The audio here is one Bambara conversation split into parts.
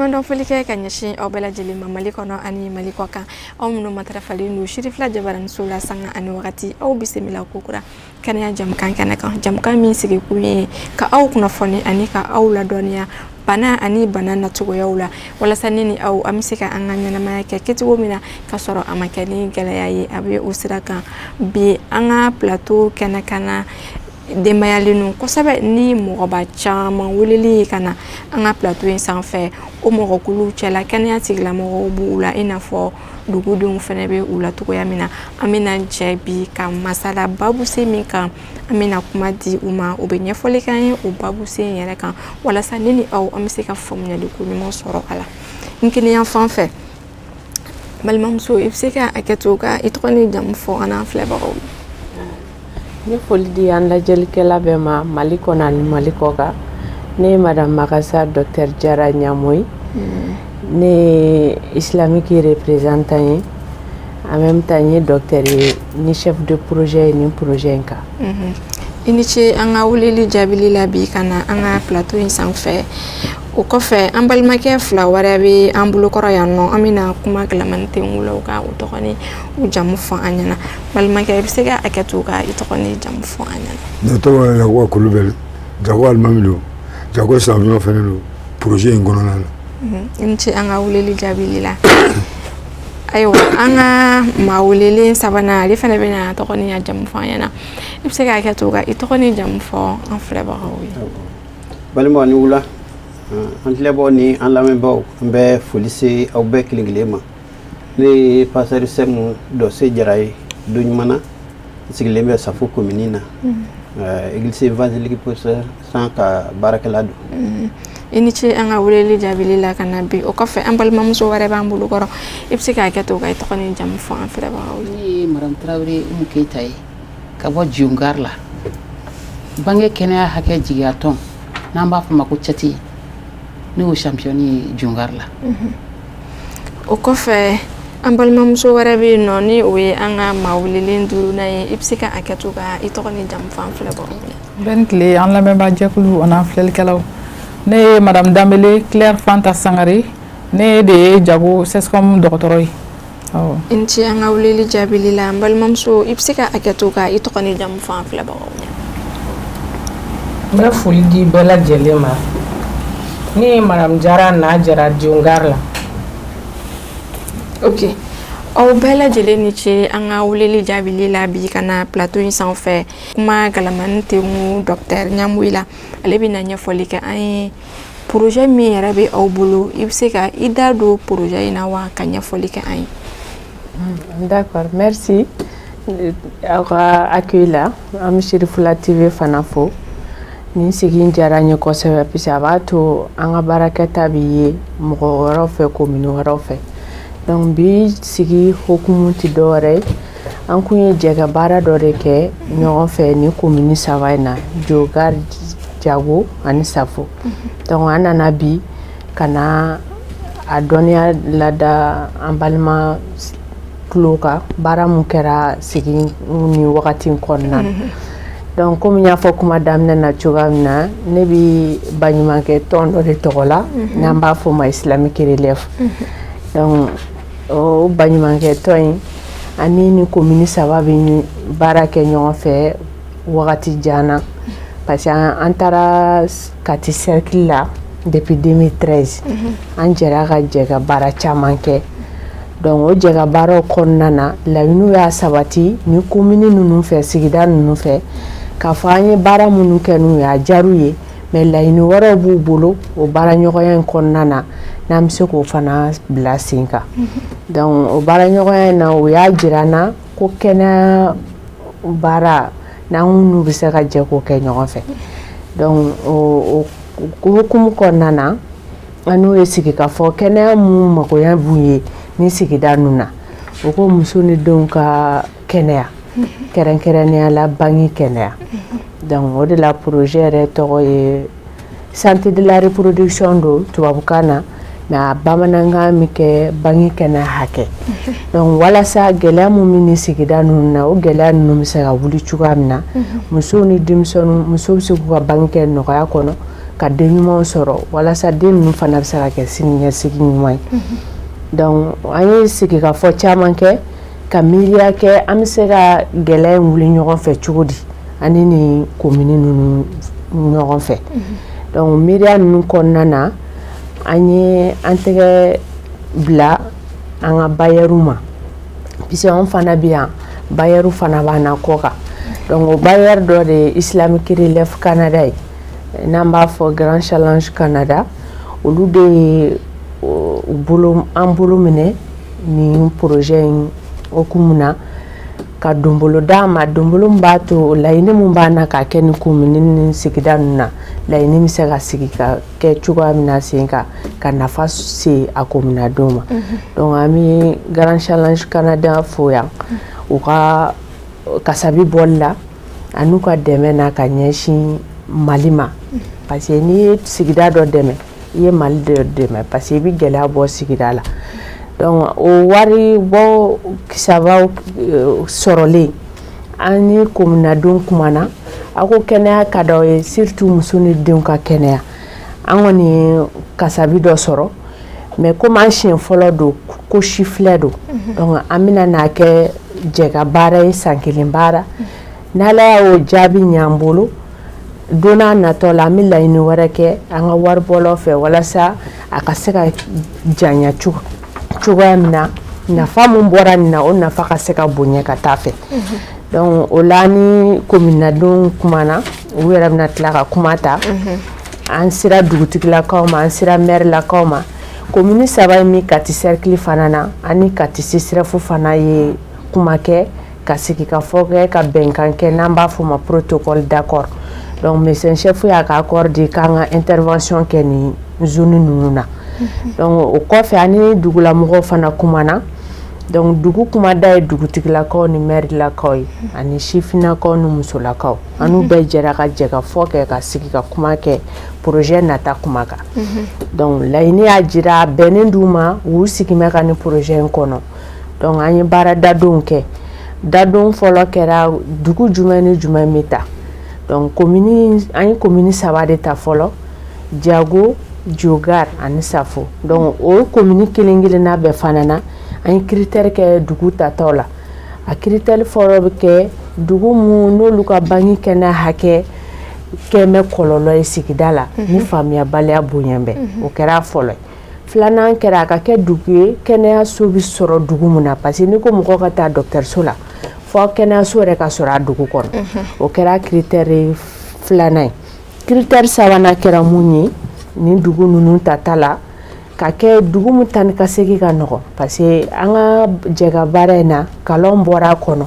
Waleɲuman dɔn foli kɛ ka ɲɛsin aw bɛɛ lajɛlen ma Mali kɔnɔ ani Mali kɔ kan. Aw minnu matarafalen don Sirifila Jabaraniso la sanga ani wagati, aw bisimila kokura kɛnɛya jamukan kɛnɛ kan. Jamukan min sigi kun ye ka aw kunnafoni ani ka aw ladɔnniya bana ani bana nacogoyaw la, walasa ne ni aw an bɛ se ka an ka ɲɛnamaya kɛ kɛcogo min na ka sɔrɔ a ma kɛ ni gɛlɛya ye. A bɛ o sira kan bi an ka plateau kɛnɛ kan na denbayalen don kosɛbɛ ni mɔgɔba caman weleli ye ka na an ka plateau in sanfɛ. O mɔgɔkuluw cɛla kɛnɛya tigilamɔgɔw b'u la, i n'a fɔ dugudenw fɛnɛ bɛ u la cogoya min na. An bɛna jɛ bi ka masala babusen min kan, an bɛna kuma di u ma, u bɛ ɲɛfɔli k'an ye o babusen in yɛrɛ kan, walasa ne ni aw an bɛ se ka faamuyali ko ɲuman sɔrɔ a la. N kɛnɛya fan fɛ, balimamuso, i bɛ se ka hakɛ to ka i tɔgɔ ni jamu fɔ an n'an filɛbagaw ye? Ne foli di an lajɛlikɛla bɛɛ ma Mali kɔnɔ ani Mali kɔ kan. Ne ye Madame Magassa Docteur Jara Ɲamoyi. Ne ye islamique représentant ye, en même temps n ye docteur ye ni chef de projet ye nin projet in kan. I ni ce an ka weleli jaabili la bi ka na an ka plateau in sanfɛ. O kɔfɛ, an balimakɛ fila wɛrɛ bɛ an bolokɔrɔ yan nɔ, an bɛna kuma galamani tengu la u ka u tɔgɔ ni u jamu fɔ an ɲɛna. Balimakɛ, i bɛ se ka hakɛ to ka i tɔgɔ ni jamu fɔ an ɲɛna? Ne tɔgɔ ye Yakuba Kulubali, Jago alimami don, Jago champion fɛnɛ don projet in kɔnɔna na. I ni ce an ka weleli jaabili la. Ayiwa, an ka maa welelen sabanan, ale fana bɛna tɔgɔ ni a jamu fɔ an ɲɛna. I bɛ se ka hakɛ to ka i tɔgɔ ni jamu fɔ an filɛbagaw ye? Balimaw, ni wula. An filɛbagaw ni an lamɛnbagaw, an bɛ foli se aw bɛɛ kelen kelen ma. Ne ye pasteur Sɛmu Dɔse Jara ye don ɲuman na, n sigilen bɛ Safo commune na, église évangélique protestant ka baarakɛla don. I ni ce an ka weleli jaabili la ka na bi. O kɔfɛ, an balimamuso wɛrɛ b'an bolo kɔrɔ, i bɛ se ka hakɛ to ka i tɔgɔ ni jamu fɔ an filɛbagaw ye? Ne ye Madame Tarawele Umu Keyita ye ka bɔ Jongari la, bange kɛnɛya hakɛ jigiya tɔn n'an b'a fɔ ma ko CATI, ne y'o championne ye Jongari la. O kɔfɛ, an balimamuso wɛrɛ bɛ yen nɔ, ni o ye an ka maa welelen duurunan ye. I bɛ se ka hakɛ to ka i tɔgɔ ni jamu fɔ an filɛbagaw ye? Bɛɛ ni tile, an lamɛnbaa jɛkulu ani an filɛlikɛlaw. Ne ye Madame Danbele Claire Fanta Sangare, ne de ye Jago CSCOM dɔgɔtɔrɔ ye. I ni ce an ka weleli jaabili la. N balimamuso, i bɛ se ka hakɛ to ka i tɔgɔ ni jamu fɔ an filɛbagaw ye? N bɛ foli di bɛɛ lajɛlen ma. Ne ye Madame Jara Na Jara Jongari la. Ok, aw bɛɛ lajɛlen ni ce an ka weleli jaabili la bi ka na plateau in sanfɛ. Kuma galamani tengu docteur Ɲamoyi la, ale bɛna ɲɛfɔli kɛ an ye projet min yɛrɛ bɛ aw bolo. I bɛ se ka i da don projet in na wa, ka ɲɛfɔli kɛ an ye? D'accord, merci aw ka accueil la. An bɛ Sirifula TV fana fo. Nin sigi in diyara n ye kosɛbɛ, parce que a b'a to an ka baarakɛta bɛ ye mɔgɔ wɛrɛw fɛ, commune wɛrɛw fɛ. Donc bi sigi hokumu tɛ dɔwɛrɛ ye, an kun ye jɛ ka baara dɔ de kɛ ɲɔgɔn fɛ ni commune saba in na, Jogari, Jago ani Safo. Donc an nana bi ka na a dɔnniya lada an balima tulo kan, baara mun kɛra sigi ni wagati in kɔnɔna na. Donc komi n y'a fɔ kuma daminɛ na cogoya min na, ne bi baɲumankɛ tɔn dɔ de tɔgɔ la n'an b'a fɔ o ma Islamique Relief. Donc o baɲumankɛ tɔn in ani ni commune saba bɛ baara kɛ ɲɔgɔn fɛ wagati jan na, parce que an taara Kati cercle la depuis 2013, an jɛra ka jɛ ka baara caman kɛ. Donc o jɛ ka baaraw kɔnɔna na, laɲiniw y'a sabati ni commune ninnu fɛ, sigida ninnu fɛ, k'a fɔ an ye baara minnu kɛ n'u ye, a diyar'u ye, mais laɲini wɛrɛw b'u bolo o baaraɲɔgɔnya in kɔnɔna na, n'an bɛ se k'o fana bila sen kan. Donc o baaraɲɔgɔnya in na, o y'a jira an na ko kɛnɛya baara n'an n'u bɛ se ka jɛ k'o kɛ ɲɔgɔn fɛ. Donc o hukumu kɔnɔna na, an n'u ye sigikafɔ kɛnɛya mun magoya b'u ye ni sigida ninnu na, o ko muso ni denw ka kɛnɛya, kɛrɛnkɛrɛnnenya la bange kɛnɛya. Donc o de la projet yɛrɛ tɔgɔ ye santé de la reproduction don tubabukan na, mais a bamanankan bɛ kɛ bange kɛnɛya hakɛ. Donc walasa gɛlɛya mun bɛ nin sigida ninnu na, o gɛlɛya ninnu bɛ se ka wuli cogoya min na, musow ni denmisɛnninw, musow bɛ se k'u ka bange kɛ nɔgɔya kɔnɔ. ka den ɲumanw sɔrɔ walasa den ninnu fana bɛ se ka kɛ siniɲɛsigi ɲuman ye. Donc an ye sigikafɔ caman kɛ ka miiriya kɛ an bɛ se ka gɛlɛya in wuli ɲɔgɔn fɛ cogo di ani nin komini ninnu ɲɔgɔn fɛ. Donc miiriya ninnu kɔnɔna na, an ye an tɛgɛ bila an ka bailleur ma, puisque anw fana bɛ yan, bailleur fana b'an na kɔ kan. Donc o bailleur dɔ de ye Islamic Relief Canada ye, n'an b'a fɔ Grand Challenge Canada. Olu de ye u bolo an bolo minɛ nin projet in hokumu na, ka donbolo d'an ma, donbolo min b'a to laɲini min b'an na k'a kɛ ni komini ni sigida ninnu na, laɲini bɛ se ka sigi ka kɛ cogoya min na sen kan ka nafa se a kominadenw ma. Donc an bɛ Grand Challenge Canada fo yan u ka kasabi bɔli la an'u ka dɛmɛ na ka ɲɛsin Mali ma, parce que n'i ye sigida dɔ dɛmɛ, i ye Mali dɔ dɛmɛ, parce que i bɛ gɛlɛya bɔ sigida la. Donc o wari bɔ kisabaw sɔrɔlen, an ni kominadenw kumana, a ko kɛnɛya ka d'aw ye, surtout muso ni denw ka kɛnɛya. An kɔni ye kasabi dɔ sɔrɔ, mais komi an siɲɛ fɔlɔ don, ko sifilɛ don, donc an bɛna n'a kɛ jɛ ka baara ye, san kelen baara. N'Ala y'o jaabi ɲ'an bolo, don n'a natɔ la, an bɛ laɲini wɛrɛ kɛ an ka waribɔlaw fɛ walasa a ka se ka janya cogoya min na, nafa min bɔra nin na, o nafa ka se ka bonya ka taa fɛ. Donc o la, ni kominadenw kumana, u yɛrɛ bɛna tila ka kuma ta. An sera dugutigilakaw ma, an sera mɛrilakaw ma. Komini saba in min Kati cercle fana na, ani Kati CSRéf fana ye kuma kɛ, ka sigi ka fɔ kɛ, ka bɛnkan kɛ, n'an b'a fɔ o ma protocole d'accord. Donc médecin chef y'a ka accord di k'an ka intervention kɛ nin zone ninnu na. Donc o kɔfɛ, ani dugulamɔgɔw fana kumana. Donc dugu kumada ye dugutigilakaw ni mɛrilakaw ye, ani sifinnakaw ni musolakaw. An n'u bɛɛ jɛra ka jɛ ka fɔ kɛ, ka sigi ka kuma kɛ projet nata kuma kan. Donc laɲini y'a jira a bɛnnen d'u ma, u sigi bɛ ka nin projet in kɔnɔ. Donc an ye baara dadonw kɛ. Dadon fɔlɔ kɛra dugu jumɛn ni jumɛn bɛ ta. Donc komini, an ye komini saba de ta fɔlɔ: Jago, Jogar ani Safo. Donc o komini kelen kelenna bɛɛ fana na, an ye critère kɛ dugu tataw la. A critère fɔlɔ bɛ kɛ dugu mun n'olu ka bange kɛnɛ hakɛ kɛ bɛ kɔlɔlɔ ye sigida la ni faamuyabaliya bonya bɛ, o kɛra fɔlɔ ye. Filanan kɛra a ka kɛ dugu ye kɛnɛyaso bɛ sɔrɔ dugu mun na, parce que n'i ko mɔgɔ ka taa dɔgɔtɔrɔso la, fɔ kɛnɛyaso yɛrɛ ka sɔrɔ a dugu kɔnɔ. O kɛra critère filanan ye. Critère sabanan kɛra mun ye nin dugu ninnu tata la? Ka kɛ dugu min taa ni ka segin ka nɔgɔn, parce que an ka jɛ ka baara in na, kalanw bɔra a kɔnɔ,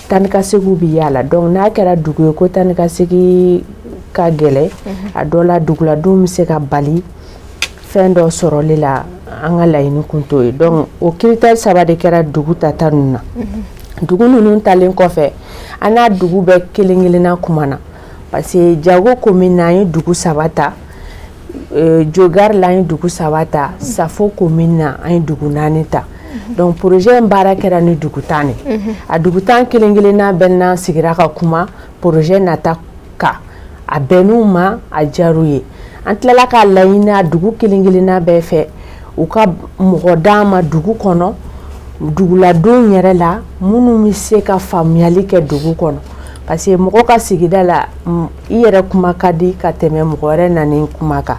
taa ni ka seginw bɛ y'a la. Donc n'a kɛra dugu ye ko taa ni ka segin ka gɛlɛn, a dɔ la duguladenw bɛ se ka bali fɛn dɔ sɔrɔli la, an ka laɲini kun t'o ye. Donc o critère saba de kɛra dugu tata ninnu na. Dugu ninnu talen kɔfɛ, an n'a dugu bɛɛ kelen kelenna kumana, parce que Jago commune na, an ye dugu saba ta, Jogar la, an ye dugu saba ta, Safo commune na, an ye dugu naani ta. Donc projet in baara kɛra ni dugu 10 de. A dugu 10 kelen kelenna bɛɛ n'an sigira ka kuma projet nata kan, a bɛnn'u ma, a diyar'u ye. An tilala k'a laɲini a dugu kelen kelenna bɛɛ fɛ, u ka mɔgɔ d'an ma dugu kɔnɔ, duguladenw yɛrɛ la, minnu bɛ se ka faamuyali kɛ dugu kɔnɔ, parce que mɔgɔ ka sigida la, i yɛrɛ kuma ka di ka tɛmɛ mɔgɔ wɛrɛ nani kuma kan.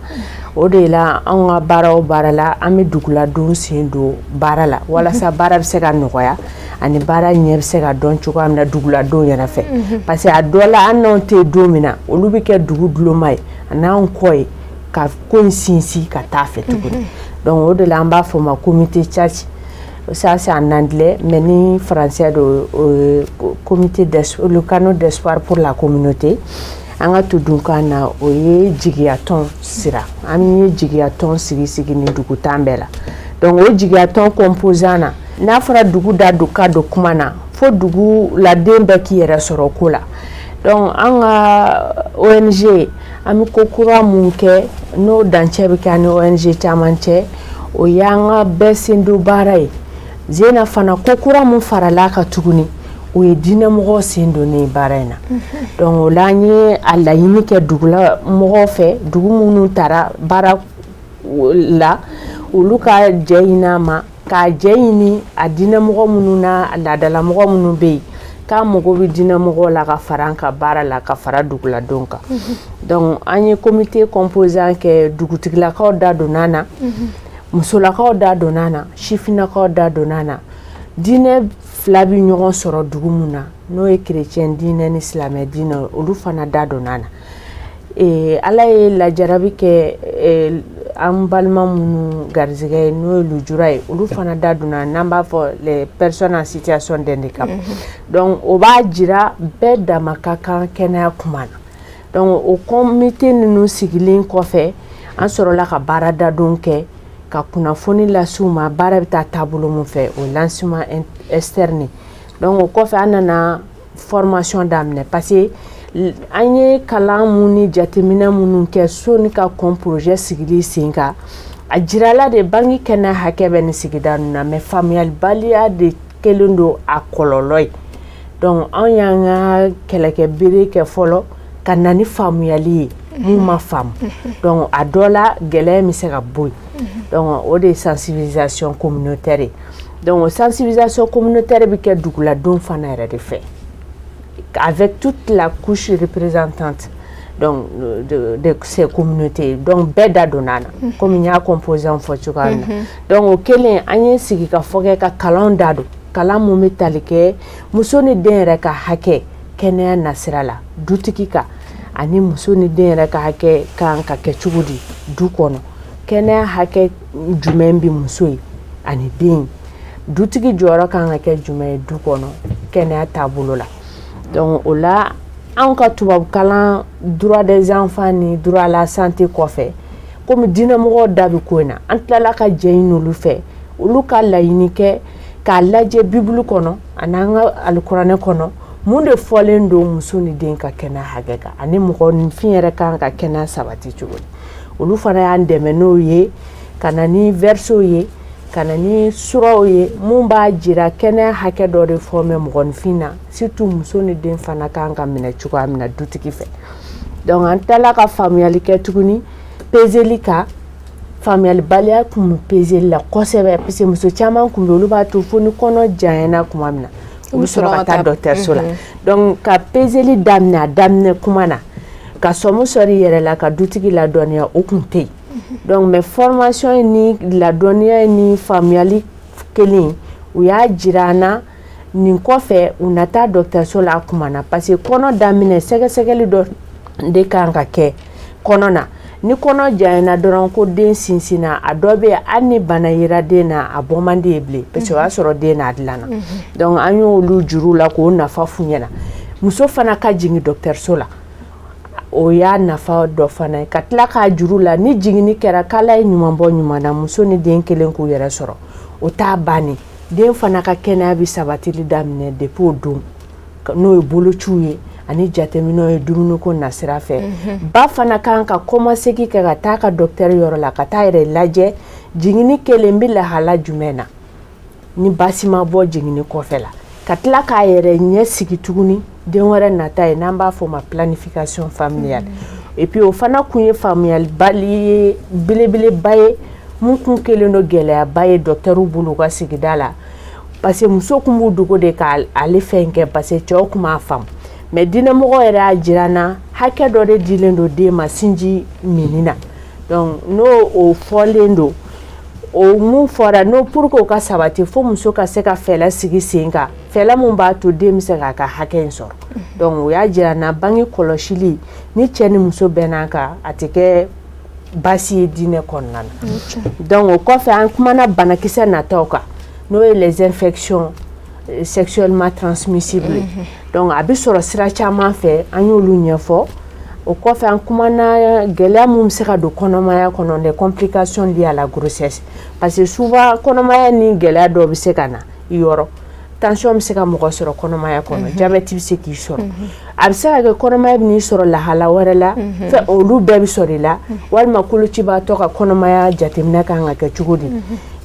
O de la, anw ka baara o baara la, an bɛ duguladenw sen don baara la walasa baara bɛ se ka nɔgɔya ani baara ɲɛ bɛ se ka dɔn cogoya min na duguladenw yɛrɛ fɛ, parce que a dɔ la, an n'anw tɛ don min na, olu bɛ kɛ dugu duloma ye a n'anw kɔ ye ka ko in sinsin ka taa fɛ tuguni. Donc o de la, an b'a fɔ o ma comité tchatch. Ça, c'est en anglais, mais ni français do, comité, le canot d'espoir pour la communauté. An ka todunkan na, o ye jigiyatɔn sira. An ye jigiyatɔn sigi sigi ni dugu 10 bɛɛ la. Donc o jigiyatɔn composant na, n'a fɔra dugu da don ka don kuma na, fo dugu laden bɛɛ k'i yɛrɛ sɔrɔ ko la. Donc an ka ONG, an bɛ ko kura mun kɛ, n'o dancɛ bɛ kɛ ani ONG caman cɛ, o y'an ka bɛɛ sen don baara ye. Zena fana, ko kura mun farala kan tuguni, O ye diinɛmɔgɔw sen donnen baara in na. Donc o la, an ye a laɲini kɛ dugula mɔgɔw fɛ, dugu minnu taara baara la, olu ka jɛ ɲini a ma, k'a jɛ ɲini a diinɛmɔgɔ minnu na, laadalamɔgɔ minnu bɛ yen, k'a mago bɛ diinɛmɔgɔw la ka fara an ka baara la, ka fara duguladenw kan. Donc an ye comité composant kɛ. Dugutigilakaw da donna na, musolakaw da donna na, sifinnakaw da donna na. Diinɛ fila bɛ ɲɔgɔn sɔrɔ dugu mun na, n'o ye chrétien diinɛ ni silamɛ diinɛ, olu fana da donna na. Ala ye lajarabi kɛ an balima minnu garizigɛ ye, n'o ye lujura ye, olu fana da donna, n'an b'a fɔ les personnes en situation d'handicap. Donc o b'a jira bɛɛ dama ka kan kɛnɛya kuma na. Donc o comité ninnu sigilen kɔfɛ, an sɔrɔla ka baara dadon kɛ, ka kunnafoni lase u ma, baara bɛ taa taabolo mun fɛ, o lancement externe. Donc o kɔfɛ, an nana formation daminɛ, parce que an ye kalan mun ni jateminɛ minnu kɛ soni ka kɔn projet sigili sen kan, a jirala de bange kɛnɛ hakɛ bɛ nin sigida ninnu na, mais faamuyalibaliya de kɛlen don a kɔlɔlɔ ye. Donc anw y'an ka kɛlɛkɛbere kɛ fɔlɔ ka na ni faamuyali ye mun ma faamu. Donc a dɔ la, gɛlɛya bɛ se ka bɔ yen. Donc o de ye sensibilisation communautaire ye. Donc o sensibilisation communautaire bɛ kɛ duguladenw fana yɛrɛ de fɛ, avec toute la couche représentante donc de ces communautés. Donc bɛɛ da donna na, komi n y'a composant fɔ cogoya min na. Donc o kɛlen, an ye sigikafɔ kɛ ka kalanw da don, kalan mun bɛ tali kɛ muso ni den yɛrɛ ka hakɛ kɛnɛya nasira la dutigi kan, ani muso ni den yɛrɛ ka hakɛ kan ka kɛ cogo di du kɔnɔ, kɛnɛya hakɛ jumɛn bɛ muso ye ani den, dutigi jɔyɔrɔ kan ka kɛ jumɛn ye du kɔnɔ kɛnɛya taabolo la. Donc o la, anw ka tubabukalan droit des enfants ni droit à la santé kɔfɛ, komi diinɛmɔgɔw da bɛ ko in na, an tilala ka jɛ ɲini olu fɛ, olu ka laɲini kɛ k'a lajɛ Bibulu kɔnɔ ani an ka alikuranɛ kɔnɔ, mun de fɔlen don muso ni den ka kɛnɛya hakɛ kan, ani mɔgɔninfin yɛrɛ kan ka kɛnɛya sabati cogo di. Olu fana y'an dɛmɛ n'o ye, ka na ni versetw ye, ka na ni suraw ye mun b'a jira kɛnɛya hakɛ dɔ de fɔ mɛ mɔgɔninfin na, surtout muso ni den fana kan ka minɛ cogoya min na dutigi fɛ. Donc an tilala ka faamuyali kɛ tuguni peseli kan. Faamuyalibaliya kun bɛ peseli la kosɛbɛ, parce que muso caman kun bɛ, olu b'a to fo ni kɔnɔ janyana tuma min na, u bɛ sɔrɔ ka taa dɔgɔtɔrɔso la. Donc ka peseli daminɛ a daminɛ kuma na, ka sɔmi sɔrɔ i yɛrɛ la, ka dutigi ladɔnniya, o kun tɛ yen. Donc mais formation ni ladɔnniya ni faamuyali kelen, u y'a jira an na. Nin kɔfɛ, u na taa dɔgɔtɔrɔso la a kuma na, parce que kɔnɔ daminɛ sɛgɛsɛgɛli dɔ de kan ka kɛ kɔnɔ na. Ni kɔnɔ janyana dɔrɔn ko den sinsinna, a dɔ bɛ yen, hali ni bana yera den na, a bɔ man di ye bilen, parce que o y'a sɔrɔ den n'a dilanna. Donc an y'olu juru la k'o nafa f'u ɲɛna. Muso fana ka jigin dɔgɔtɔrɔso la, o y'a nafa dɔ fana ye. Ka tila k'a juru la, ni jiginni kɛra k'ala ye ɲuman bɔ ɲuman na, muso ni den kelen k'u yɛrɛ sɔrɔ, o t'a bannen, den fana ka kɛnɛya bɛ sabatili daminɛ depuis o don, n'o ye bolociw ye ani jateminɛw ye dumuniko nasira fɛ. Ba fana kan ka kɔmasegin kɛ ka taa ka dɔgɔtɔrɔ yɔrɔ la, ka taa yɛrɛ lajɛ jiginni kɛlen bɛ lahala jumɛn na, ni baasi ma bɔ jiginni kɔfɛ la, ka tila k'a yɛrɛ ɲɛ sigi tuguni den wɛrɛ nata ye, n'an b'a fɔ o ma planification familiale. Et puis o fana kun ye faamuyalibali ye belebeleba ye mun kun kɛlen don gɛlɛyaba ye dɔgɔtɔrɔw bolo u ka sigida la, parce que muso kun b'u dogo de k'ale fɛn kɛ, parce que cɛw kun b'a faamu. Mais diinɛmɔgɔ yɛrɛ y'a jira n na, hakɛ dɔ de dilen don den ma sinji minni na. Donc n'o o fɔlen don, o mun fɔra n'o, pour que o ka sabati, fo muso ka se ka fɛɛrɛ sigi sen kan, fɛɛrɛ mun b'a to den bɛ se k'a ka hakɛ in sɔrɔ. Donc o y'a jira n na, bange kɔlɔsili ni cɛ ni muso bɛnn'a kan, a tɛ kɛ baasi ye diinɛ kɔnɔna na. Donc o kɔfɛ, an kumana banakisɛ nataw kan, n'o ye les infections sexuellement transmissibles. Donc a bɛ sɔrɔ sira caman fɛ, an y'olu ɲɛfɔ. O kɔfɛ, an kumana gɛlɛya mun bɛ se ka don kɔnɔmaya kɔnɔ, les complications liées à la grossesse, parce que souvent kɔnɔmaya ni gɛlɛya dɔw bɛ se ka na i yɔrɔ. Tension bɛ se ka mɔgɔ sɔrɔ kɔnɔmaya kɔnɔ, diabète bɛ se k'i sɔrɔ, a bɛ se ka kɛ kɔnɔmaya bɛ n'i sɔrɔ lahala wɛrɛ la, fɛn olu bɛɛ bɛ sɔrɔ i la, walima kolocibaatɔ ka kɔnɔmaya jateminɛ kan ka kɛ cogo di.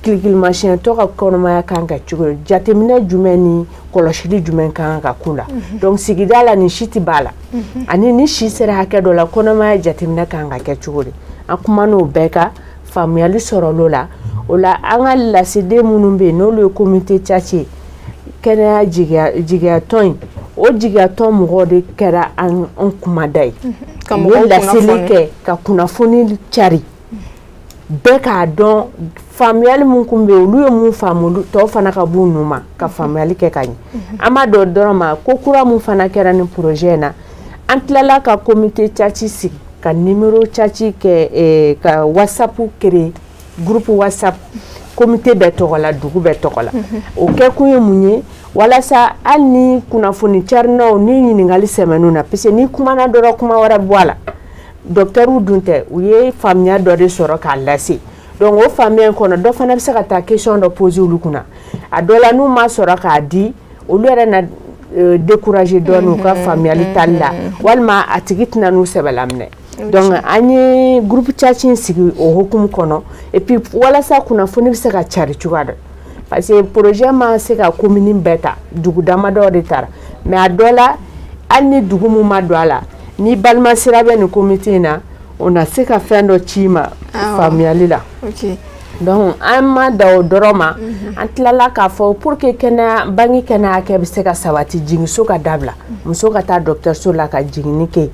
Kilikilimasiyɛntɔ ka kɔnɔmaya kan ka cogo di, jateminɛ jumɛn ni kɔlɔsili jumɛn kan ka k'u la. Donc sigida la nin si tɛ b'a la, ani ni si sera hakɛ dɔ la, kɔnɔmaya jateminɛ kan ka kɛ cogo di. An kuman'o bɛɛ kan, faamuyali sɔrɔl'o la. O la an ka laseden minnu bɛ yen, n'olu ye comité Tchad ye, kɛnɛya jigiyatɔn in, o jigiyatɔn mɔgɔw de kɛra an kumada ye. U ye laseli kɛ ka kunnafoni cari, bɛɛ k'a dɔn faamuyali mun kun bɛ yen, olu ye mun faamu, tɔw fana ka b'u nu ma ka faamuyali kɛ ka ɲɛ. An b'a dɔn dɔrɔn ma ko kura mun fana kɛra ni projet in na, an tilala ka comité Tchad sigi, ka numéro Tchad kɛ, ka WhatsApp créer, groupe WhatsApp comité bɛɛ tɔgɔ la, dugu bɛɛ tɔgɔ la. O kɛkun ye mun ye? Walasa hali ni kunnafoni carinaw ni ɲininkali sɛmɛn'u na, parce que ni kumana dɔrɔn kuma wɛrɛ bɔ a la. Docteurw dun tɛ, u ye faamuya dɔ de sɔrɔ k'a lase. Donc o faamuya in kɔnɔ, dɔ fana bɛ se ka taa question dɔ poser olu kunna. A dɔ la, n'u ma sɔrɔ k'a di, olu yɛrɛ na décourager dɔɔnin u ka faamuyali tali la, walima a tigi tɛna n'u sɛbɛla minɛ. Donc an ye groupe Tchad in sigi o hukumu kɔnɔ, et puis walasa kunnafoni bɛ se ka cari cogoya dɔ, parce que projet ma se ka commune bɛɛ ta, dugu damadɔ de taara. Mais a dɔ la, hali ni dugu mun ma don a la, ni balima sira bɛ nin comité in na, o na se ka fɛn dɔ ci ma faamuyali la. Donc an ma da o dɔrɔn ma, an tilala k'a fɔ pour que kɛnɛya, bange kɛnɛya kɛ bɛ se ka sabati, jiginso ka dabila, muso ka taa dɔgɔtɔrɔso la ka jiginni kɛ.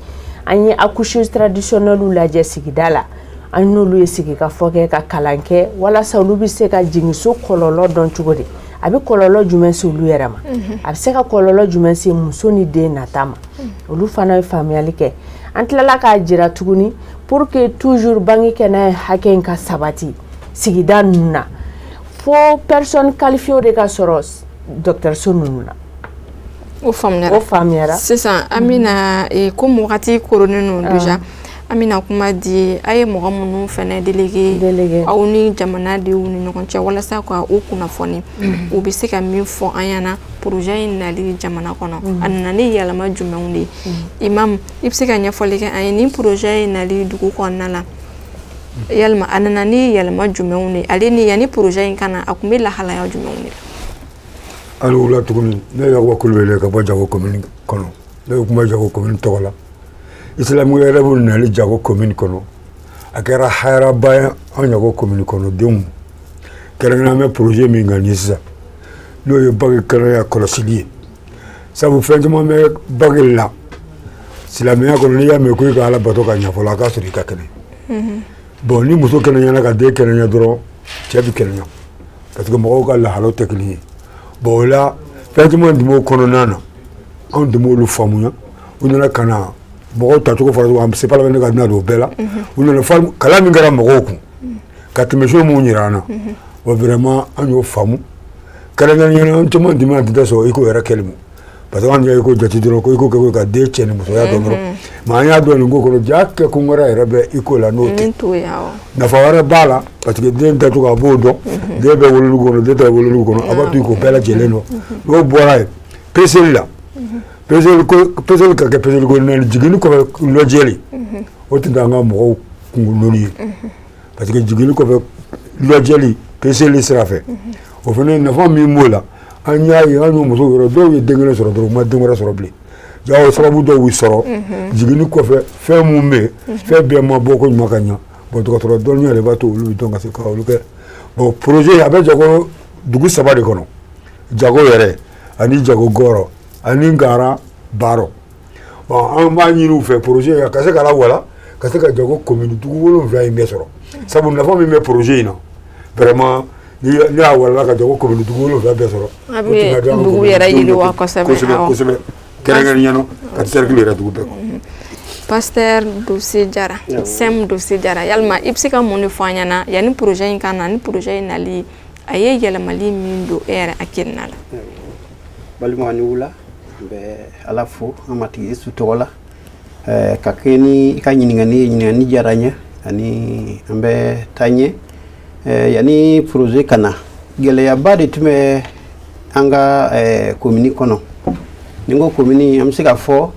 An ye accoucheuse traditionnelle lajɛ sigida la, an n'olu ye sigikafɔ kɛ ka kalan kɛ, walasa olu bɛ se ka jiginso kɔlɔlɔ dɔn cogo di, a bɛ kɔlɔlɔ jumɛn se olu yɛrɛ ma, a bɛ se ka kɔlɔlɔ jumɛn se muso ni den nata ma. Olu fana ye faamuyali kɛ. An tilala k'a jira tuguni, pour que toujours bange kɛnɛya hakɛ in ka sabati sigida ninnu na, fo personne qualifiée de ka sɔrɔ dɔgɔtɔrɔso ninnu na. O faamuyara. O faamuyara. Sisan an bɛna, komi wagati koronnen don déjà, an bɛna kuma di a ye mɔgɔ minnu fana délégué aw ni jamanadenw ni ɲɔgɔn cɛ, walasa ka u kunnafoni, u bɛ se ka min fɔ an ɲɛna projet in nali jamana kɔnɔ, a nana ni yɛlɛma jumɛnw de ye. Imam, i bɛ se ka ɲɛfɔli kɛ an ye nin projet in nali dugu kɔnɔna la, yalima a nana ni yɛlɛma jumɛnw de ye, ale ni yanni projet in ka na, a tun bɛ lahalaya jumɛnw de la? Hali wula tuguni, ne ye Yakuba Kulubali ka bɔ Jago commune kɔnɔ. Ne bɛ kuma Jago commune tɔgɔ la. Islamique Rêve nali Jago commune kɔnɔ, a kɛra hɛrɛba ye an Jago commune kɔnɔ denw. Kɛrɛnkɛrɛnnenya, an bɛ projet min kan nin sisan, n'o ye bange kɛnɛya kɔlɔsili ye. Sabu fɛn caman bɛ bange la silamɛya kɔnɔ, n'i y'a mɛn ko i ka Ala bato ka ɲɛ fɔlɔ, a k'a sɔrɔ i ka kɛnɛ. Bon, ni muso kɛnɛyana ka den kɛnɛya dɔrɔn, cɛ bɛ kɛnɛya, parce que mɔgɔw ka lahalaw tɛ kelen ye. Bon, o la fɛn caman tun b'o kɔnɔna na, anw tun b'olu faamuya. U nana ka na mɔgɔw tacogo fɔra cogo, c'est pas la peine ka na don o bɛɛ la. U nana kalan min kɛra mɔgɔw kun ka tɛmɛ so mun yira an na, wa vraiment an y'o faamu. Kɛrɛnkɛrɛnnenya la, an caman tun bɛ tɛ sɔn i k'o yɛrɛ kɛli ma, parce que an y'a ko jate dɔrɔn ko i ko kɛ ka den cɛ ni musoya dɔn dɔrɔn. Mais an y'a dɔn nin ko kɔnɔ, ja kɛ kun wɛrɛ yɛrɛ bɛ i ko la, n'o tɛ nafa wɛrɛ b'a la, parce que den dacogo a b'o dɔn, den bɛ wolonugu kɔnɔ, den tɛ wolonugu kɔnɔ, a b'a to i k'o bɛɛ lajɛlen dɔn. N'o bɔra yen, peseli la, peseli ka kɛ peseli ko naani, jiginni kɔfɛ lajɛli, o tun t'an ka mɔgɔw kunkoloni ye, parce que jiginni kɔfɛ lajɛli peseli sira fɛ, o fana nafa min b'o la, an y'a ye, an y'o musow yɔrɔ dɔw ye den kelen sɔrɔ dɔrɔn, u ma den wɛrɛ sɔrɔ bilen. Ja o sababu dɔw y'u sɔrɔ jiginni kɔfɛ, fɛn mun bɛ yen, fɛn bɛɛ ma bɔ ko ɲuman ka ɲɛ. Bon, dɔgɔtɔrɔ dɔnniya de b'a to olu bɛ dɔn ka se ka olu kɛ. Bon, projet a bɛ Jago dugu saba de kɔnɔ, Jago yɛrɛ ani Jago Gɔrɔ ani Ngara Baarɔ. Bon, an b'a ɲini u fɛ, projet ka se ka lawala, ka se ka Jago commune dugu 7 in bɛɛ sɔrɔ, sabu nafa min bɛ projet in na, vraiment ni y'a walala ka Jago commune dugu 7 bɛɛ sɔrɔ, a bɛ dugu yɛrɛ yiriwa kosɛbɛ. Kosɛbɛ kosɛbɛ, kɛrɛnkɛrɛnnenya la ka cercle yɛrɛ dugu bɛɛ kɔnɔ. Pasteur Dossé Jara, Sem Dossé Jara, yalima i bɛ se ka mun de fɔ an ɲɛna yanni projet in ka na, ni projet in nali a ye yɛlɛmali min don e yɛrɛ hakilina la? Balimaw, ni wula. N bɛ Ala fo an matigi Yesu tɔgɔ la, ka kɛ ni i ka ɲininkali ye, ɲininkali diyara n ye, ani an bɛ taa ɲɛ. Yanni projet ka na, gɛlɛyaba de tun bɛ an ka commune kɔnɔ. Ni n ko commune, an bɛ se k'a fɔ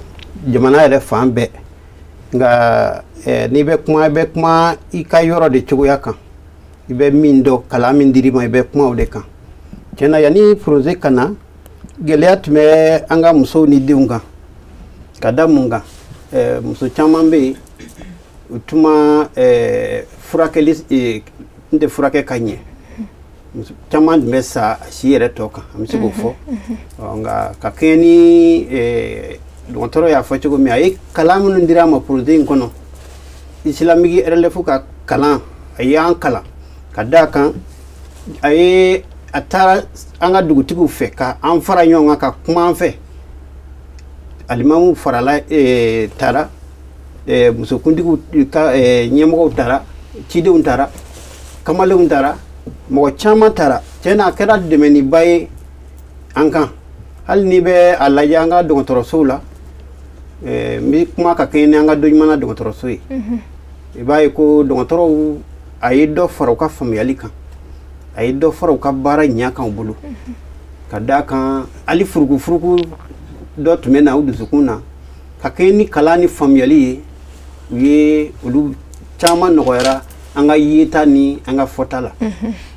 jamana yɛrɛ fan bɛɛ, nka n'i bɛ kuma, i bɛ kuma i ka yɔrɔ de cogoya kan. I bɛ min dɔn, kalan min dir'i ma, i bɛ kuma o de kan. Tiɲɛ na, yanni projet ka na, gɛlɛya tun bɛ an ka musow ni denw kan. Ka da mun kan? Muso caman bɛ yen, u tun ma furakɛli n tɛ furakɛ ka ɲɛ. Muso caman tun bɛ sa a si yɛrɛ tɔ kan, an bɛ se k'o fɔ. Nka ka kɛɲɛ ni dɔgɔtɔrɔ y'a fɔ cogo min, a ye kalan minnu dira a ma projet in kɔnɔ, Islamique Relève ka kalan, a y'an kalan ka d'a kan, a ye a taara an ka dugutigiw fɛ ka an fara ɲɔgɔn kan ka kuma an fɛ. Alimamuw farala taara, musokuntigiw ka ɲɛmɔgɔw taara, cidenw taara, kamalenw taara, mɔgɔ caman taara. Tiɲɛ na, a kɛra dɛmɛniba ye an kan. Hali n'i bɛ a lajɛ an ka dɔgɔtɔrɔsow la, n bɛ kuma ka kɛɲɛ ni an ka Doɲumana dɔgɔtɔrɔso ye, i b'a ye ko dɔgɔtɔrɔw, a ye dɔ fara u ka faamuyali kan, a ye dɔ fara u ka baara ɲɛ kan u bolo. Ka d'a kan, hali furukufuruku dɔ tun bɛ na u dusukun na, ka kɛɲɛ ni kalan ni faamuyali ye, u ye olu caman nɔgɔyara an ka yeta ni an ka fɔta la.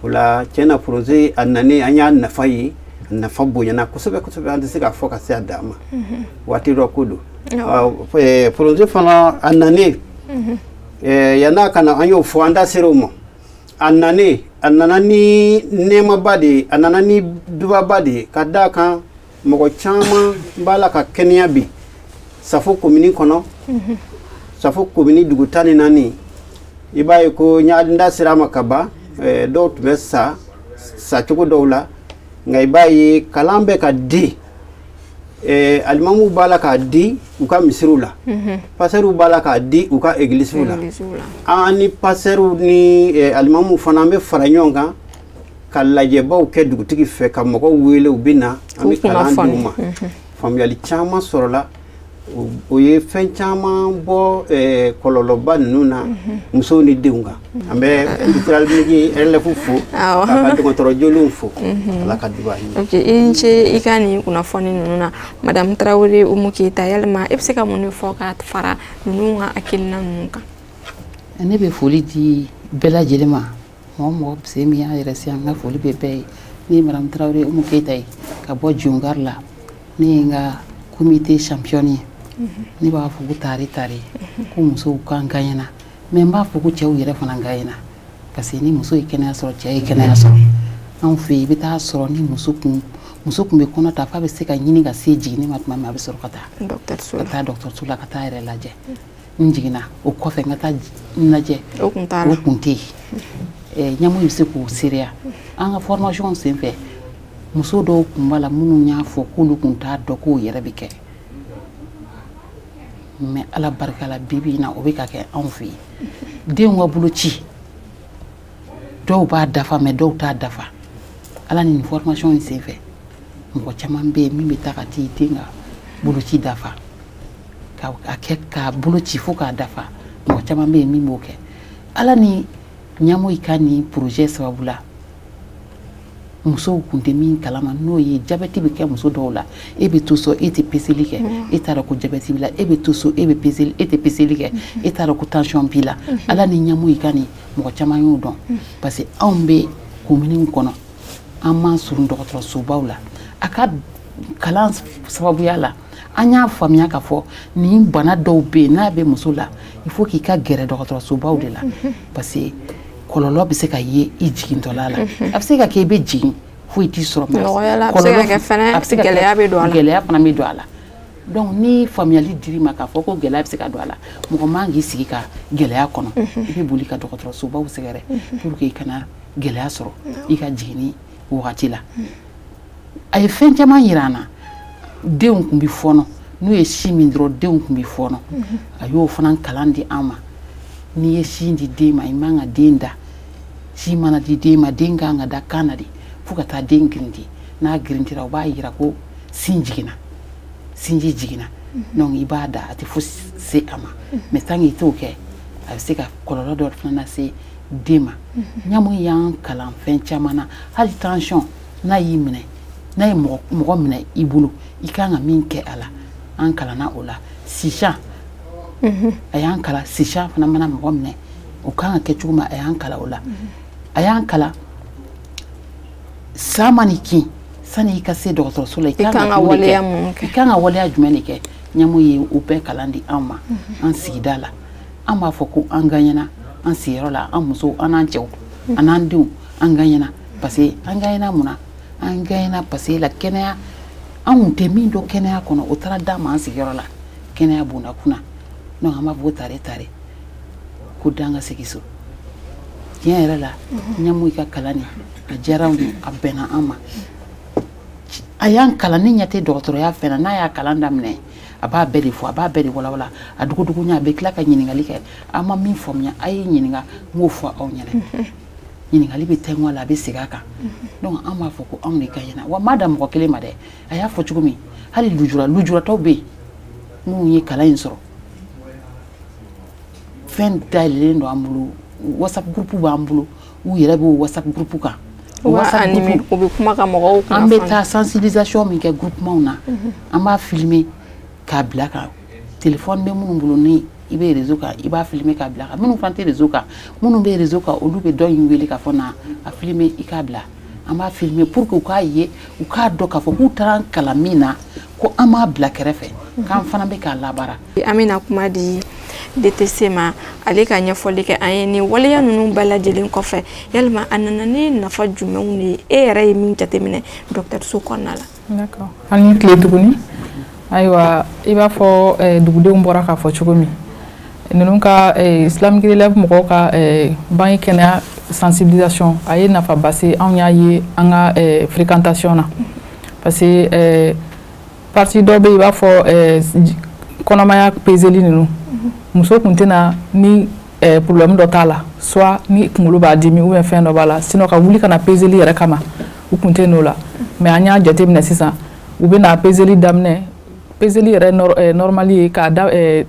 O la, tiɲɛ na, projet a nanen, an y'a nafa ye, a nafa bonyana kosɛbɛ kosɛbɛ, an tɛ se k'a fɔ ka se a dan ma. Waati dɔ ko don. Projet fana a nanen, yann'a ka na, an y'o fɔ, an da sera o ma. A nanen, a nana ni nɛɛmaba de ye, a nana ni dubaba de ye. Ka d'a kan, mɔgɔ caman b'a la ka kɛnɛya bi Safo komini kɔnɔ. Safo komini dugu 14, i b'a ye ko n da sera a ma ka ban, dɔw tun bɛ sa sacogo dɔw la. Nka i b'a ye kalan bɛ ka di, alimamuw b'a la k'a di u ka misiriw la, pasɛriw b'a la k'a di u ka egilisiw la. An ni pasɛriw ni alimamuw fana, an bɛ fara ɲɔgɔn kan ka lajɛbaw kɛ dugutigi fɛ, ka mɔgɔw wele, u bɛ na, an bɛ kalan d'u ma. Faamuyali caman sɔrɔla, o ye fɛn caman bɔ kɔlɔlɔba ninnu na musow ni denw kan. An bɛ Islamique Relève fo, k'a ka dɔgɔtɔrɔ jolenw fo. Ala ka duba ɲɛ. Ok, i ni ce i ka nin kunnafoni ninnu na. Madame Tarawele Umu Keyita, yalima e bɛ se ka mun de fɔ ka fara ninnu ka hakilina ninnu kan? Ne bɛ foli di bɛɛ lajɛlen ma. Mɔgɔ mɔgɔ se min y'a yɛrɛ se, an ka foli bɛ bɛɛ ye. Ne ye Madame Tarawele Umu Keyita ye ka bɔ Jongari la. Ne ye n ka comité championne ye. Ne b'a fɔ ko tari tari ko musow kan gagnena, mais n b'a fɔ ko cɛw yɛrɛ fana gagnena, parce que ni muso ye kɛnɛya sɔrɔ, cɛ ye kɛnɛya sɔrɔ. Anw fɛ yen, i bɛ taa sɔrɔ ni muso kun bɛ kɔnɔ ta f'a bɛ se ka ɲini ka se jiginni ma tuma min, a bɛ sɔrɔ ka taa dɔgɔtɔrɔso la ka taa yɛrɛ lajɛ. N jiginna o kɔfɛ, n ka taa n lajɛ, o kun tɛ yen. Ɲɛmɔgɔ bɛ se k'o seereya. An ka formation senfɛ, muso dɔw kun b'a la minnu y'a fɔ k'olu kun t'a dɔn k'o yɛrɛ bɛ kɛ. Mais Ala barika la, bi bi in na, o bɛ ka kɛ anw fɛ yen. Denw ka boloci, dɔw b'a dafa, mais dɔw t'a dafa. Ala ni nin formation in senfɛ, mɔgɔ caman bɛ yen min bɛ taa ka t'i den ka boloci dafa, k'a kɛ k'a boloci fo k'a dafa. Mɔgɔ caman bɛ yen min b'o kɛ. Ala ni ɲɛmɔgɔ ka nin projet sababu la, musow kun tɛ min kalama, n'o ye jabɛti bɛ kɛ muso dɔw la. E bɛ to so, e tɛ peseli kɛ, e t'a dɔn ko jabɛti b'i la. E bɛ to so, e bɛ peseli, e tɛ peseli kɛ, e t'a dɔn ko tension b'i la. Ala ni ɲɛmɔgɔ ka nin, mɔgɔ caman y'o dɔn. Parce que anw bɛ komini kɔnɔ, an man surun dɔgɔtɔrɔsobaw la. A ka kalan sababuya la, an y'a faamuya k'a fɔ nin bana dɔw bɛ yen, n'a bɛ muso la, il faut k'i ka gɛrɛ dɔgɔtɔrɔsobaw de la, parce que kɔlɔlɔ bɛ se ka ye i jigintɔla la. A bɛ se ka kɛ i bɛ jigin foyi t'i sɔrɔ, nɔgɔya la, a bɛ se ka kɛ fɛnɛ gɛlɛya bɛ don a la, gɛlɛya fana bɛ don a la. Donc ni faamuyali dir'i ma k'a fɔ ko gɛlɛya bɛ se ka don a la, mɔgɔ man k'i sigi ka gɛlɛya kɔnɔ. I bɛ boli ka dɔgɔtɔrɔsobaw sɛgɛrɛ pour que i kana gɛlɛya sɔrɔ i ka jiginni wagati la. A ye fɛn caman yira an na. Denw kun bɛ fɔɔnɔ, n'u ye sin min dɔrɔn, denw kun bɛ fɔɔnɔ. A y'o fana kalan di an ma. N'i ye sin di den ma, i man ka den da. Sin mana di den ma, den kan ka da kan na de fo ka taa den girinti. N'a girintira, o b'a yira ko sin jiginna, sinji jiginna. Donc i b'a da, a tɛ fosi se a ma. Mais tant que i t'o kɛ, a bɛ se ka kɔlɔlɔ dɔ fana lase den ma. Ɲamu y'an kalan fɛn caman na. Hali tension n'a y'i minɛ, n'a ye mɔgɔ minɛ i bolo, i kan ka min kɛ a la, an kalanna o la. Sisan a y'an kalan, sisan fana mana mɔgɔ minɛ, o kan ka kɛ cogo min, a y'an kalan o la. A y'an kalan san ma ni kin sani i ka se dɔgɔtɔrɔso la, i kan ka waleya mun kɛ, i kan ka waleya jumɛn de kɛ. Ɲɛmɔgɔ ye o bɛɛ kalan di an ma an sigida la. An b'a fɔ ko an gagnera an sigiyɔrɔ la, an musow, an n'an cɛw, an n'an denw, an gagnera. Parce que an gagnera mun na? An gagnera parce que la kɛnɛya, an kun tɛ min dɔn kɛnɛya kɔnɔ, o taara d'an ma an sigiyɔrɔ la, kɛnɛya bonda kunna. Donc an b'a fɔ ko tare tare ko dan ka segin so. Tiɲɛ yɛrɛ la, ɲɛmɔgɔ ka kalan nin a diyara anw ye, a bɛnna an ma. A y'an kalan, ni ɲɛ tɛ dɔgɔtɔrɔya fɛn na, n'a y'a kalan daminɛ, a b'a bɛɛ de fɔ, a b'a bɛɛ de walawala, a dogodogo ɲɛ, a bɛ tila ka ɲininkali kɛ. A ma min faamuya, a ye ɲininka, n k'o fɔ aw ɲɛna. Ɲininkali bɛ tɛnku a la, a bɛ segin a kan. Donc an b'a fɔ ko anw de ka ɲɛna. Wa m'a dan mɔgɔ kelen ma dɛ, a y'a fɔ cogo min, hali lujuratɔw bɛ yen minnu ye kalan in sɔrɔ. Fɛn dayɛlɛlen don an bolo, WhatsApp groupe b'an bolo, u yɛrɛ b'o WhatsApp groupe kan. WhatsApp groupe u bɛ kuma ka mɔgɔw kunnafoni. An bɛ taa sensibilisation min kɛ groupement na, an b'a filmer k'a bila kan. Téléphone bɛ minnu bolo, ni i bɛ réseau kan, i b'a filmer k'a bila kan. Minnu fana tɛ réseau kan, minnu bɛ réseau kan, olu bɛ dɔ in wele k'a fɔ na a filmer i k'a bila. An b'a filmer pour que u k'a ye, u k'a dɔn k'a fɔ k'u taara an kalan min na, ko an m'a bila kɛrɛfɛ, k'an fana bɛ k'a labaara. An bɛna kuma di DTC ma, ale ka ɲɛfɔli kɛ an ye nin waleya ninnu bɛɛ lajɛlen kɔfɛ, yalima a nana ni nafa jumɛnw de ye, e yɛrɛ ye min jateminɛ dɔgɔtɔrɔso kɔnɔna la? D'accord, an ni tile tuguni. Ayiwa, i b'a fɔ dugudenw bɔra k'a fɔ cogo min, ninnu ka Islamic Relief mɔgɔw ka bange kɛnɛya sensibilisation a ye nafaba se anw y'a ye an ka fréquentation na. Parce que partie dɔ bɛ yen, i b'a fɔ kɔnɔmaya peseli ninnu, muso kun tɛna ni problème dɔ t'a la, soit ni kunkolo b'a dimi ou bien fɛn dɔ b'a la, sinon ka wuli ka na peseli yɛrɛ kama, u kun tɛ n'o la. Mais an y'a jateminɛ sisan, u bɛ na peseli daminɛ. Peseli yɛrɛ normal ye k'a da 4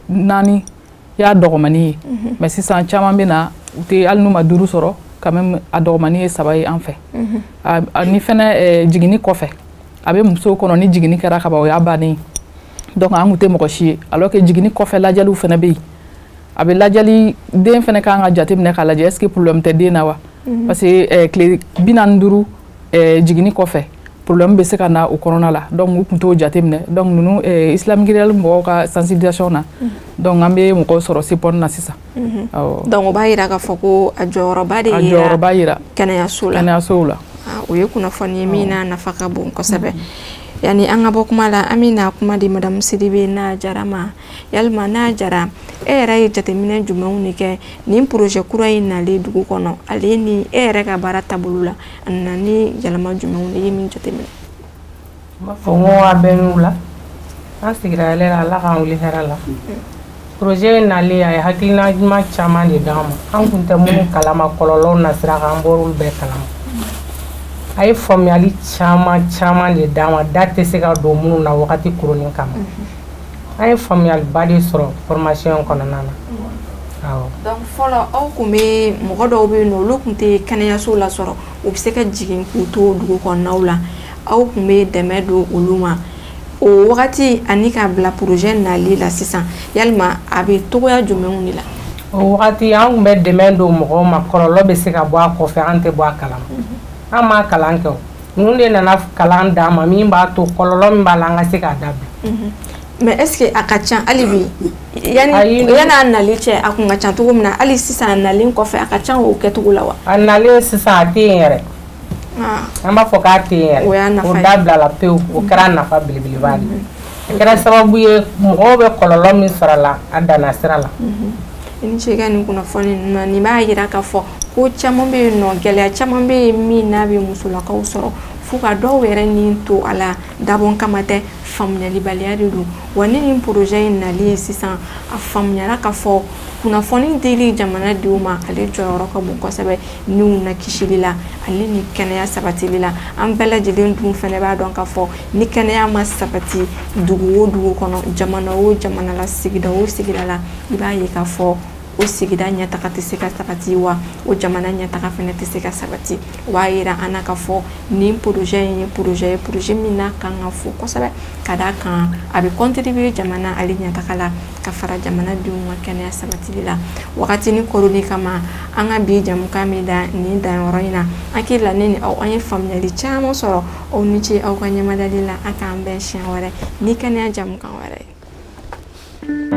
y'a dɔgɔmani ye, mais sisan caman bɛ na, u tɛ hali n'u ma 5 sɔrɔ, quand même a dɔgɔmani ye 3 ye an fɛ. Ani fɛnɛ jiginni kɔfɛ, a bɛ musow kɔnɔ ni jiginni kɛra ka ban, o y'a bannen ye. Donc an kun tɛ mɔgɔ si ye, alors que jiginni kɔfɛ lajɛliw fɛnɛ bɛ yen. A bɛ lajɛli, den fɛnɛ kan ka jateminɛ k'a lajɛ est ce que problème tɛ den na wa, parce que tile 45 jiginni kɔfɛ problème bɛ se ka na o kɔnɔna la. Donc u kun t'o jateminɛ. Donc ninnu Islamic Relief mɔgɔw ka sensibilisation na, donc an bɛ mɔgɔw sɔrɔ CEPON na sisan. Donc o b'a yira k'a fɔ ko a jɔyɔrɔba de yira kɛnɛyaso la. Kɛnɛyasow la. O ye kunnafoni ye min n'a nafa ka bon kosɛbɛ. Yani an ka bɔ kuma la, an bɛna kuma di madame Sidibe n'a Jara ma. Yalima n'a Jara, e yɛrɛ ye jateminɛ jumɛnw de kɛ nin projet kura in nalen dugu kɔnɔ, ale ni e yɛrɛ ka baara taabolo la, a nana ni yɛlɛma jumɛnw de ye min jateminɛ? N b'a fɔ n ko a bɛɛ n'u la, an sigira yɛlɛ la, Ala k'an wuli hɛrɛ la. Projet in nalen, a ye hakilina ɲuman caman de d'an ma, an kun tɛ minnu kalama, kɔlɔlɔw nasira kan, an bɔr'olu bɛɛ kalama. A ye faamuyali caman caman de d'an ma, da tɛ se ka don minnu na wagati kurunin kama. An ye faamuyaliba de sɔrɔ formation kɔnɔna na. Awɔ. Donc fɔlɔ aw kun bɛ mɔgɔ dɔw bɛ yen nɔ, olu kun tɛ kɛnɛyaso lasɔrɔ, u bɛ se ka jigin k'u to dugu kɔnɔnaw la, aw kun bɛ dɛmɛ don olu ma o wagati, ani k'a bila projet nali la sisan, yalima a bɛ togoya jumɛnw de la? O wagati an kun bɛ dɛmɛ don mɔgɔw ma, kɔlɔlɔ bɛ se ka bɔ a kɔfɛ, an tɛ bɔ a kalama. An m'a kalan kɛ o, ninnu de nana kalan d'an ma min b'a to kɔlɔlɔ min b'a la, an ka se k'a dabila. Mais est ce que a ka ca hali bi, yani a nali cɛ a kun ka ca cogo min na, hali sisan a nalen kɔfɛ a ka ca o kɛcogo la wa? A nalen sisan a tɛ yen yɛrɛ. An b'a fɔ k'a tɛ yen yɛrɛ. O y'a nafa ye. O dabilala pewu, o kɛra nafa belebeleba de ye. A kɛra sababu ye mɔgɔw bɛ kɔlɔlɔ min sɔrɔ a la, a danna sira la. I ni ce i ka nin kunnafoni ninnu na. Nin b'a yira k'a fɔ ko caman bɛ yen nɔ, gɛlɛya caman bɛ yen min n'a bɛ musolakaw sɔrɔ, fo ka dɔw yɛrɛ ni to a la, dabɔn kama tɛ, faamuyalibaliya de don. Wa ni nin projet in nali ye sisan, a faamuyara k'a fɔ kunnafoni dili jamanadenw ma, ale jɔyɔrɔ ka bon kosɛbɛ niw na kisili la, ale ni kɛnɛya sabatili la. An bɛɛ lajɛlen dun fɛnɛ b'a dɔn k'a fɔ ni kɛnɛya ma sabati dugu o dugu kɔnɔ, jamana o jamana la, sigida o sigida la, i b'a ye k'a fɔ O sigida ɲɛtaga tɛ se ka sabati wa o jamana ɲɛtaga fɛnɛ tɛ se ka sabati. O b'a yira an na k'a fɔ nin projet in ye projet ye, projet min n'a kan ka fo kosɛbɛ, ka d'a kan a bɛ contribuer jamana ale ɲɛtaga la, ka fara jamanadenw ka kɛnɛya sabatili la. Wagati ni koroni kama, an ka bi jamukan bɛ da nin danyɔrɔ in na. An hakili la ne ni aw, an ye faamuyali caman sɔrɔ. Aw ni ce aw ka ɲɛmadali la. An k'an bɛn siɲɛ wɛrɛ ni kɛnɛya jamukan wɛrɛ ye.